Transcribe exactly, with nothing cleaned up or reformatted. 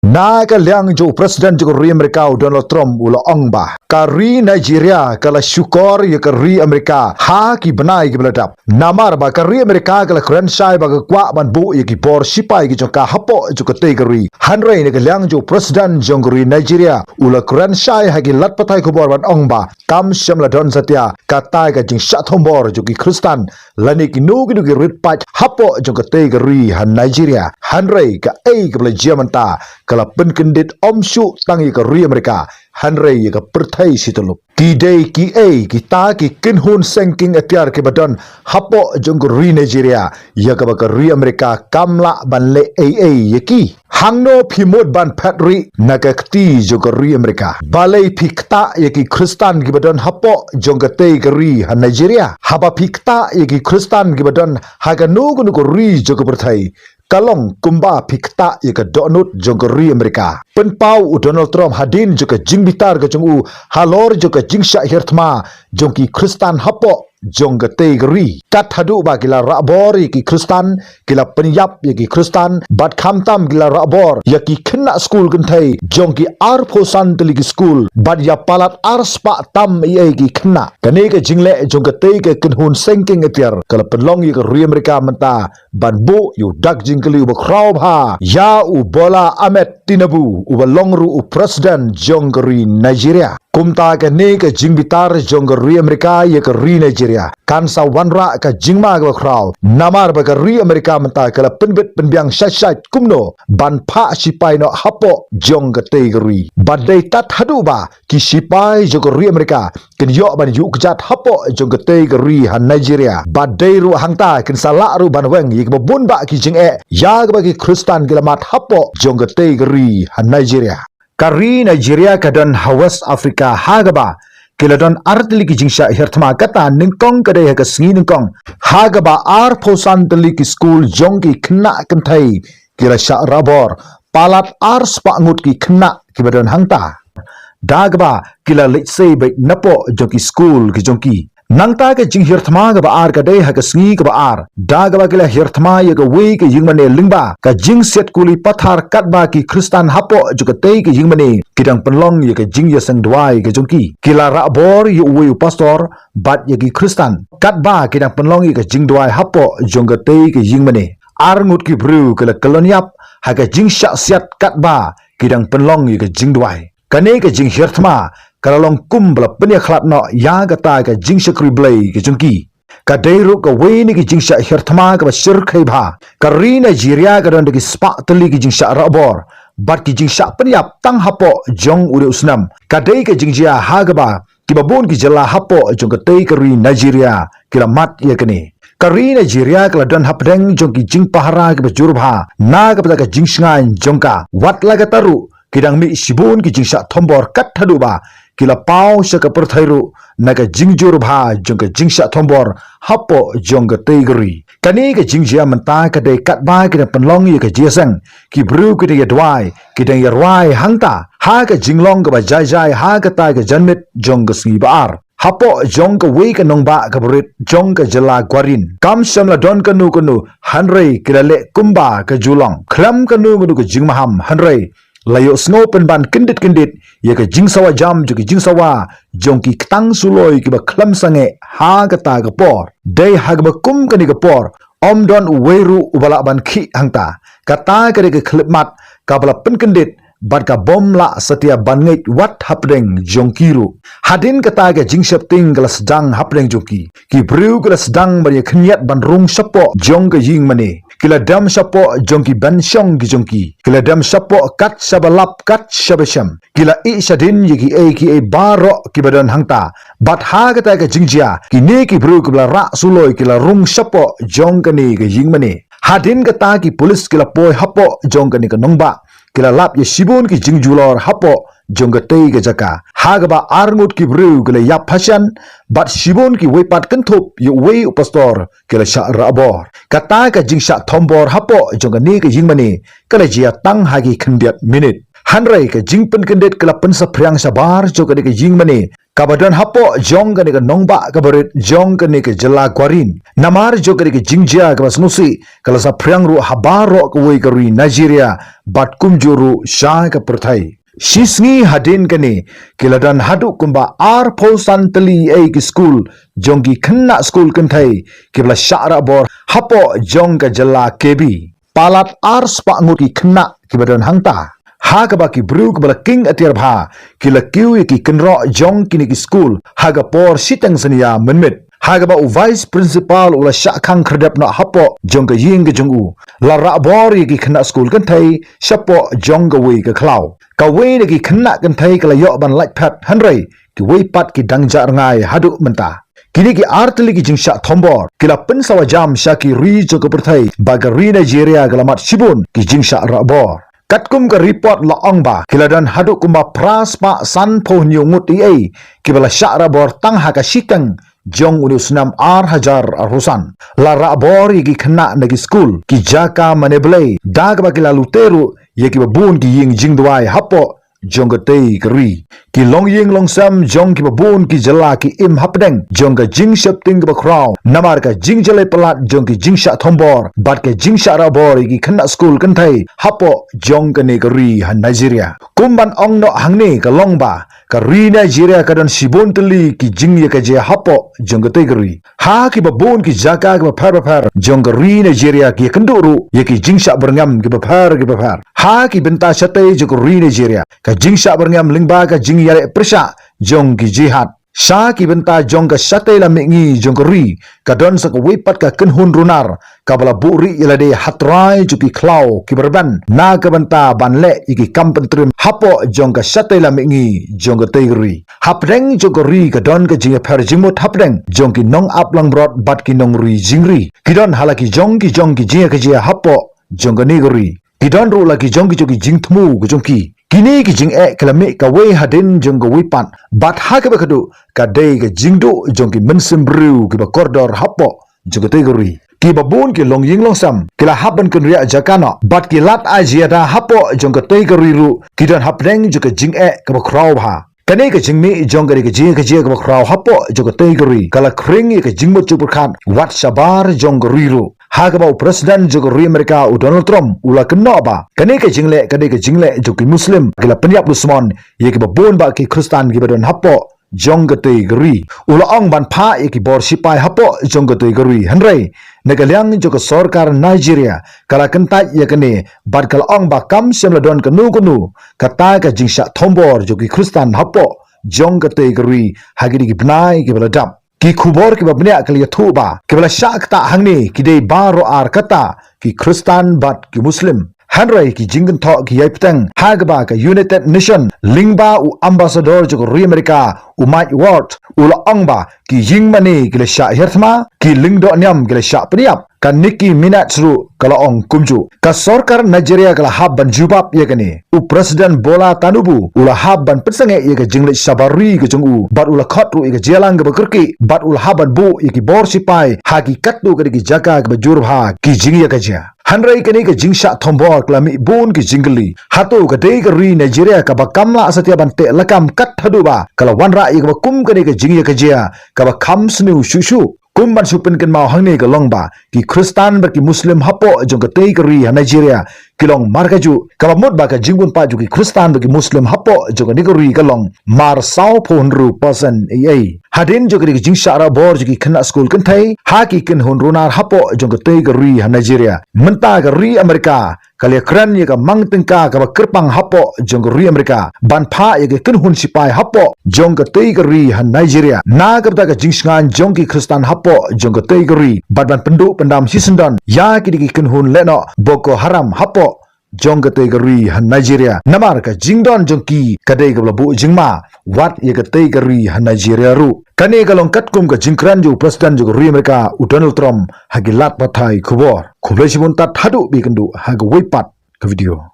Na ka liang jong u President jong ka ri Amerika u Donald Trump u la ong ba ka ri Nigeria ka la shukor ïa ka ri Amerika ha ki bnai kiba la dep. Namar ba ka ri Amerika ka la kren shai ba ka kwah ban buh ïa ki bor shipai ki jong ka hapoh jong katei ka ri. Hynrei na ka liang jong u President jong ka ri Nigeria u la kren shai ha ki lad pathai khubor ban ong ba kam shym la don satia katai ka jingshah thombor jong ki Khristan lane kino kino ki rit paid hapoh jong katei ka ri ha Nigeria. Hynrei kaei kaba la jia mynta ka la pynkyndit ym shuh tang ïa ka ri Amerika hynrei ïa ka pyrthei shi tyllup. Ki dei kiei kita ki kynhun seng kieng atiar kiba don hapoh jong ka ri Nigeria ïa kaba ka ri Amerika kam lah ban leh ei ei ïa ki. Hangno phi mut ban phet rieh na ka kti jong ka ri Amerika? Balei phi ktah ïa ki Khristan kiba don hapoh jong katei ka ri ha Nigeria? Haba phi ktah ïa ki Khristan kiba don ha kano kano ka ri jong ka pyrthei, ka long kumba phi ktah ïa ka dohnud jong ka ri Amerika. Pynpaw u Donald Trump hadien jong ka jingbitar ka jong u halor jong ka jingshah hiar thma jong ki Khristan hapoh jong katei ka ri. Kat haduh ba ki la rah bor ïa ki Khristan, ki la pynïap ïa ki Khristan, bad khamtam ki la rah bor ïa ki khynnah skul kynthei jong ki arphew san tylli ki skul, bad ïa palat arspah tam ïa ki khynnah. Kane ka jingleh jong katei ka kynhun seng kieng atiar ka la pynlong ïa ka ri Amerika mynta ban buh ïa u dak jingkylli uba khraw bha ïa u Bola Ahmed Tinubu uba long ruh u President jong ka ri Nigeria. Kumta kane ka jingbitar jong ka ri Amerika ïa ka ri Nigeria kan sa wanrah ka jingma kaba khraw, namar ba ka ri Amerika mynta ka la pynbit pynbiang shait shait kumno ban phah shipai noh hapoh jong katei ka ri. Bad dei tat haduh ba ki shipai jong ka ri Amerika kin ïoh ban ïuh kjat hapoh jong katei ka ri ha Nigeria. Bad dei ruh hangta kin sa lah ruh ban weng ïa kiba bun bah ki jingeh ïa kaba ki Khristan ki la mad hapoh jong katei ka ri ha Nigeria. Ka ri Nigeria ka don ha West Africa ha kaba ki la don ar tylli ki jingshah hiar thma, kata nyngkong ka dei ha ka sngi nyngkong ha kaba arphew san tylli ki skul jong ki khynnah kynthei ki la shah rah bor. Palat arspah ngut ki khynnah kiba don hangta da kaba ki la leit sei beit napoh jong ki skul ki jong ki. Nangta ka jinghiar thma kaba ar ka dei ha ka sngi kaba ar da kaba ki la hiar thma ïa kawei ka ïingmane lyngba ka jingsiat kuli pathar katba ki Khristan hapoh jong katei ka ïingmane ki dang pynlong ïa ka jingïaseng duwai ka jong ki. Ki la rah bor ïa uwei u pastor bad ïa ki Khristan katba ki dang pynlong ïa ka jingduwai hapoh jong katei ka ïingmane. Ar ngut ki briew ki la kyllon ïap ha ka jingshah siat katba ki dang pynlong ïa ka jingduwai. Kane ka jinghiar thma ka la long kum ba la pynïakhlad noh ïa kata ka jingshakri Blei ka jong ki. Ka dei ruh kawei na ki jingshah hiar thma kaba shyrkhei bha. Ka ri Nigeria ka don da ki spah tylli ki jingshah rah bor bad ki jingshah pynïap tang hapoh jong une u snem. Ka dei ka jingjia ha kaba kiba bun ki jylla hapoh jong katei ka ri Nigeria ki la mad ïa kane. Ka ri Nigeria ka la don hapdeng jong ki jingpahara kiba jur bha na ka bynta ka jingshngaiñ jong ka. Wat la kata ruh ki dang mih shibun ki jingshah thombor kat haduh ba ki la paw sha ka pyrthei ruh na ka jingjur bha jong ka jingshah thombor hapoh jong katei ka ri. Kane ka jingjia mynta ka dei katba ki dang pynlong ïa ka jingïaseng, ki briew ki dang ïa duwai, ki dang ïa rwai hangta ha ka jinglong kaba jai jai ha kata ka janmiet jong ka sngi ba ar. Hapoh jong kawei ka nongbah kaba rit jong ka jylla Gwarin kam shym la don kano kano hynrei ki la leh kumba ka ju long khlem kano kano ka jingmaham, hynrei la ïohsngew pynban kyndit kyndit ïa ka jingsawa jam jong ki jingsawa jong ki ktang suloi kiba khlem sangeh ha kata ka por. Dei ha kaba kum kane ka por ym don uwei ruh uba lah ban khih hangta. Kata ka dei ka khyllipmat kaba la pynkyndit bad ka bym lah satia ban ngeit wat hapdeng jong ki ruh. Hadien kata ka jingsheptieng ka la sdang hapdeng jong ki. Ki briew ki la sdang ban ïa khynñiat ban rung shapoh jong ka ïingmane. Ki la dem shapoh jong ki benshong ki jong ki. Ki la dem shapoh kat shaba lap kat shaba shem. Ki la ih shadien ïa kiei kiei baroh kiba don hangta. Bad ha kata ka jingjia kine ki briew kiba la rah suloi ki la rung shapoh jong kane ka ïingmane. Hadien kata ki pulit ki la poi hapoh jong kane ka nongbah. Ki la lap ïa shibun ki jingjulor hapoh jong katei ka jaka ha kaba ar ngut ki briew ki la ïap hashen bad shibun kiwei pat kynthup ïa uwei u pastor ki la shah rah bor. Kata ka jingshah thombor hapoh jong kane ka ïingmane ka la jia tang ha ki khyndiat minit. Hynrei ka jingpynkyndit ka la pynsaphriang shabar jong kane ka ïingmane kaba don hapoh jong kane ka nongbah kaba rit jong kane ka jylla Gwarin. Namar jong kane ka jingjia kaba sngewsih ka la saphriang ruh ha baroh kawei ka ri Nigeria bad kumjuh ruh sha ka pyrthei. Shi sngi hadien kane ki la don haduh kumba arphew san tylli ei ki skul jong ki khynnah skul kynthei kiba la shah rah bor hapoh jong ka jylla Kebbi. Palat ar spah ngut ki khynnah kiba don hangta. Ha kaba ki briew kiba la king atiar bha ki la kiew ïa ki kynroh jong kine ki skul ha ka por shiteng synñia mynmiet. Ha kaba u vice principal u la shah khang khyrdep noh hapoh jong ka ïing ka jong u, la rah bor ïa ki khynnah skul kynthei shapoh jong kawei ka khlaw. Kawei na ki khynnah kynthei ka la ïoh ban lait phet, hynrei kiwei pat ki dang jah rngai haduh mynta. Kine ki ar tylli ki jingshah thombor ki la pynsawa jam sha ki ri jong ka pyrthei bad ka ri Nigeria ka la mad shibun ki jingshah rah bor. Katkum ka report la ong ba ki la don haduh kumba phra spah sanphew hynñiew ngut ei ei kiba la shah rah bor tang ha ka shiteng jong une u snem ar hajar arphew san. La rah bor ïa ki khynnah na ki skul, ki jaka mane blei, da kaba ki la lute ruh ïa kiba bun ki ïing jingduwai hapoh jong katei ka ri. Ki longïing longsem jong kiba bun ki jylla ki im hapdeng jong ka jingsheptieng kaba khraw namar ka jingjlei palat jong ki jingshah thombor bad ka jingshah rah bor ïa ki khynnah skul kynthei hapoh jong kane ka ri ha Nigeria. Kum ban ong noh hangne ka long ba ka ri Nigeria ka don shibun tylli ki jingïakajia hapoh jong katei ka ri. Ha kiba bun ki jaka kiba pher bapher jong ka ri Nigeria ki ïakynduh ruh ïa ki jingshah byrngem kiba pher kiba pher. Ha ki bynta shatei jong ka ri Nigeria, ka jingshah byrngem lyngba ka jingïaleh pyrshah jong ki jihad. Sha ki bynta jong ka shatei lam mihngi jong ka ri, ka don sa kawei pat ka kynhun runar kaba la buhrieh ïalade ha trai jong ki khlaw kiba rben na ka bynta ban leh ïa ki kam pyntriem hapoh jong ka shatei lam mihngi jong katei ka ri. Hapdeng jong ka ri ka don ka jingïapher jingmut hapdeng jong ki nongap langbrot bad ki nongri jingri. Ki don ha la ki jong ki jong ki jingïakajia hapoh jong kane ka ri. Ki don ruh la ki jong ki jong ki jingthmu ki jong ki. Kine ki jingeh ki la mih kawei hadien jong kawei pat bad ha kaba khatduh ka dei ka jingduh jong ki mynsiem briew kiba kordor hapoh jong katei ka ri. Kiba bun ki longïing longsem ki la hap ban kynriah jaka noh bad ki lad ai jia da hapoh jong katei ka ri ruh ki don hapdeng jong ka jingeh kaba khraw bha. Kane ka jingmih jong kane ka jingïakajia kaba khraw hapoh jong katei ka ri ka la khring ïa ka jingmut jingpyrkhat wat shabar jong ka ri ruh. Ha kaba u President jong ka ri Amerika u Donald Trump u la kynnoh ba kane ka jingleh ka dei ka jingleh jong ki Muslim, ki la pynïap lusmon ïa kiba bun ba ki Khristan kiba don hapoh jong katei ka ri. U la ong ban phah ïa ki bor sipai hapoh jong katei ka ri, hynrei na ka liang jong ka sorkar Nigeria ka la kyntait ïa kane bad ka la ong ba kam shym la don kano kano kata ka jingshah thombor jong ki Khristan hapoh jong katei ka ri ha kine ki bnai kiba la dep. Ki khubor kiba bniah ki la ïathuh ba kiba la shah ktah hangne ki dei baroh ar kata, ki Khristan bad ki Muslim. Hynrei ki jingkynthoh ki ïai bteng ha kaba ka United Nation lyngba u ambassador jong ka ri Amerika u Mike Ward u la ong ba ki ïing mane ki la shah hiar thma, ki lyngdoh niam ki la shah pynïap. Ka Nicki Minaj ruh ka la ong kumjuh. Ka sorkar Nigeria ka la hap ban jubab ïa kane. U President Bola Tinubu u la hap ban pynsangeh ïa ka jingleit shabar ri ka jong u bad u la khot ruh ïa ka jingïalang kaba kyrkieh bad u la hap ban buh ïa ki bor sipai ha ki katto katne ki jaka kiba jur bha ki jingïakajia. Hynrei kane ka jingshah thombor ka la mih bun ki jingkylli. Hato ka dei ka ri Nigeria kaba kam lah satia ban teh lakam kat haduh ba ka la wanrah ïa kaba kum kane ka jingïakajia kaba kham sniew shuh shuh? Kum ban shu pynkynmaw hangne ka long ba ki Khristan bad ki Muslim hapoh jong katei ka ri ha Nigeria ki long mar kajuh, kaba mut ba ka jingpynpaw jong ki Khristan bad ki Muslim hapoh jong kane ka ri ka long mar sawphew hynriew percent ei ei. Hadien jong kane ka jingshah rah bor jong ki khynnah skul kynthei ha ki kynhun runar hapoh jong katei ka ri ha Nigeria, mynta ka ri Amerika ka la ïakren ïa ka mang tyngka kaba kyrpang hapoh jong ka ri Amerika ban phah ïa ka kynhun sipai hapoh jong katei ka ri ha Nigeria na ka bynta ka jingshngaiñ jong ki Khristan hapoh jong katei ka ri bad ban pynduh pyndam shisyndon ïa kine ki kynhun lehnoh Boko Haram hapoh jong katei ka ri ha Nigeria. Namar ka jingdon jong ki ka dei kaba la buh jingma wat ïa katei ka ri ha Nigeria ruh. Kane ka long katkum ka jingkren jong u President jong ka ri Amerika u Donald Trump ha ki lad pathai khubor. Khublei shibun tad haduh ba ïakynduh ha kawei pat ka video.